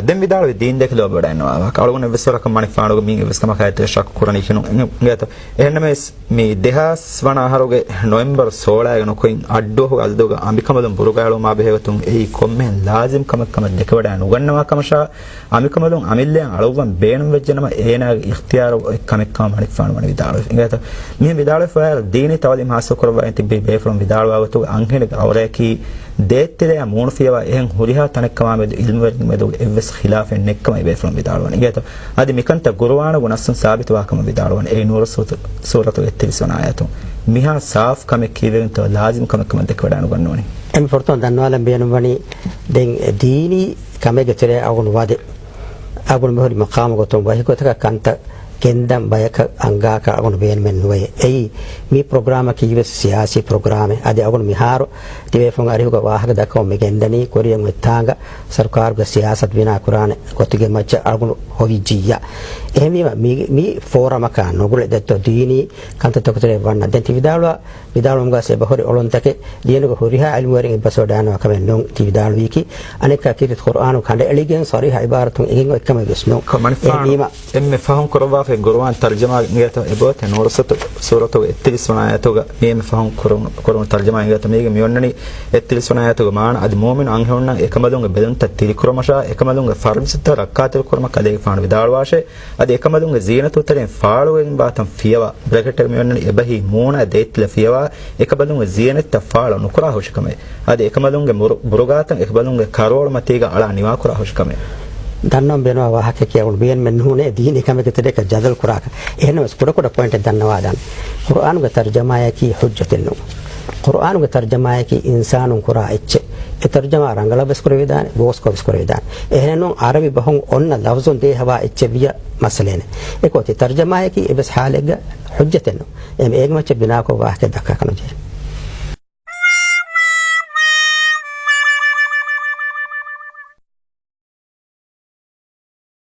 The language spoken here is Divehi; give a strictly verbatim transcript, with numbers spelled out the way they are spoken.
ދެން ވިދާޅުވި ދީން ދެކެ ލޯބިވަޑައިންނަވާ ވާހަކަ އަޅުގަނޑު އެއްވެސް ވަރަކަށް މަނިކުފާނުގެ މީގެ އެއްވެސް ކަމަކާ އެއްޗެއް ޝައްކު ކުރަނީކީ ނޫން. އެނގޭތޯ؟ އެހެންނަމަވެސް، މި ދެހާސް ވަނަ އަހަރުގެ ނޮވެމްބަރު ސޯޅަ ގަނޑަކުން އައްޑުއަހުގެ އަދަދުގަ އަނބިކަނބަލުން ބުރުގައި އެޅުމާ ބެހޭގޮތުން އެއީ ކޮންމެހެން ލާޒިމް ކަމެއް ކަމަށް ދެކެވަޑައި ނުގަންނަވާ ކަމަށާ، އަނބިކަނބަލުން އަމިއްލައަށް އަޅުއްވަން ބޭނުންވެއްޖެނަމަ އޭނާގެ އިޚްތިޔާރު އޮތް ކަމެއްކަމަށް މަނިކުފާނު ވަނީ ވިދާޅުވެފަ. އެނގޭތޯ؟ މިހެން ވިދާޅުވެފައި ދީނީ ތައުލީމް ހާސިލް ކުރައްވާ ތިއްބީ ބޭފުޅުން ވިދާޅުވާ ގޮތުގަ އަންހެނެއްގެ އައުރަޔަކީ ދޭތެރެއާ މޫނުފިޔަވާ އެހެން ހުރިހާ ތަނެއްކަމާމެދު ޢިލްމުވެރިންގެ މެދުގަ އެއްވެސް ޚިލާފެއް ނެތްކަމަށް އެބޭފުޅުން ވިދާޅުވަނީ. އިނގޭތޯ؟ އަދި މިކަންތައް ޤުރުއާނުގެ ނައްސުން ސާބިތުވާކަމަށް ވިދާޅުވަނީ. އެއީ ނޫރު ސޫ-، ސޫރަތުގެ އެއްތިރީސް ވަނަ އާޔަތުން. މިހާ ސާފު ކަމެއް ކީއްވެގެންތޯ ލާޒިމް ކަމެއް ކަމަށް ދެކެވަޑައި ނުގަންނަވަނީ؟ އެންމެ ފުރަތަމަ ދަންނަވާލަން ބޭނުންވަނީ، ދެން ދީނީ ކަމެއްގެ ތެރެއަށް އަޅުގަނޑު ވަދެ، އަޅުގަނޑު މިހުރި މަޤާމުގެ ގޮތުން ވަކިގޮތަކަށް ކަންތައް ގެންދަން ބަޔަކަށް އަންގާކަށް އަޅުގަނޑު ބޭނުމެއް ނުވޭ. އެއީ މި ޕްރޮގްރާމަކީ ވެސް ސިޔާސީ ޕްރޮގްރާމެއް. އަދި އަޅުގަނޑު މިހާރު ތިބޭފުޅުން އަރިހުގަ ވާހަކަ ދައްކަމުން މި ގެންދަނީ ކުރިއަށް އޮތް ތާނގަ ސަރުކާރުގެ ސިޔާސަތު ބިނާ ކުރާނެ ގޮތުގެ މައްޗަށް އަޅުގަނޑު ހޮވިއްޖިއްޔާ. އެހެންވީމަ މި، މި ފޯރަމަކާ ނުގުޅެ ދެއްތޯ ދީނީ ކަންތައްތަކުގެ ތެރެއަށް ވަންނަ. ދެން ތި ވިދާޅުވާ ވިދާޅުވުމުގަ އެބަހުރި އޮޅުންތަކެއް ދީނުގެ ހުރިހާ ޢިލްމުވެރިން އެއްބަސްވަޑައިގަންނަވާ ކަމެއް ނޫން. ތި ވިދާޅުވީކީ އަނެއްކާ ކީރިތި ޤުރްއާނު ކަނޑައެޅިގެން ޞަރީޙަ ޢިބާރަތުން އެނގެން އޮތްކަމެއް ވެސް ނޫން. ކޮ މަނިކުފާނު އެހެންވީމަ އެންމެ ފަހުން ކުރައްވާފައި ޤުރުއާން ތަރްޖަމާ އިނގޭތޯ އެބައޮތޭ ނޫރު ސޫ-، ސޫރަތުގެ އެއްތިރީސް ވަނަ އާޔަތުގަ މި އެންމެ ފަހުން ކުރު-، ކުރުނު ތަރްޖަމާ އިނގޭތޯ މީގެ މިއޮންނަނީ އެއްތިރީސް ވަނަ އާޔަތުގެ މާނަ އަދި މުއުމިނު އަންހެނުންނަށް އެކަނބަލުންގެ ބެލުންތައް ތިރިކުރުމަށާ އެކަނބަލުންގެ ފަރުޟުތައް ރައްކާތެރި ކުރުމަށް ކަލޭގެފާނު ވިދާޅުވާށޭ. އަދި އެކަނބަލުންގެ ޒީނަތުތެރެއިން ފާޅުވެގެންވާތަން ފިޔަވާ، ބްރެކެޓެއްގަ މިއޮންނަނީ އެބަހީ މޫނާ ދޭތިލަ ފިޔަވާ، އެކަނބަލުންގެ ޒީނަތްތައް ފާޅު ނުކުރާ ހުށިކަމެއް. އަދި އެކަނބަލުންގެ ބުރު-، ބުރުގާތައް އެކަނބަލުންގެ ކަރޯޅުމަތީގަ އަޅާ ނިވާކުރާ ހުށިކަމެއް. ދަންނަވަން ބޭނުންވާ ވާހަކައަކީ އަޅުގަނޑު ބޭނުމެއް ނޫނޭ ދީނީ ކަމެއްގެ ތެރެއަކަށް ޖަދަލު ކުރާކަށް. އެހެންނަމަވެސް ކުޑަކުޑަ ޕޮއިންޓެއް ދަންނަވާލަން. ޤުރުއާނުގެ ތަރްޖަމާއަކީ ޙުއްޖަތެއް ނޫން. ޤުރުއާނުގެ ތަރްޖަމާއަކީ އިންސާނުން ކުރާ އެއްޗެއް. އެ ތަރްޖަމާ ރަނގަޅަށް ވެސް ކުރެވިދާނެ، ގޯސްކޮށް ވެސް ކުރެވިދާނެ. އެހެނެއްނޫން ޢަރަބި ބަހުން އޮންނަ ލަފްޒުން ދޭހަވާ އެއްޗެއް ވިޔަ މައްސަލައެއް ނެތް. އެކޮށް ތި ތަރްޖަމާއަކީ އެއްވެސް ޙާލެއްގަ ޙުއްޖަތެއް ނޫން. އެ-، އޭގެ މައްޗަށް ބިނާކޮށް ވާހަކަ ދައްކާކަށް ނުޖެހޭ.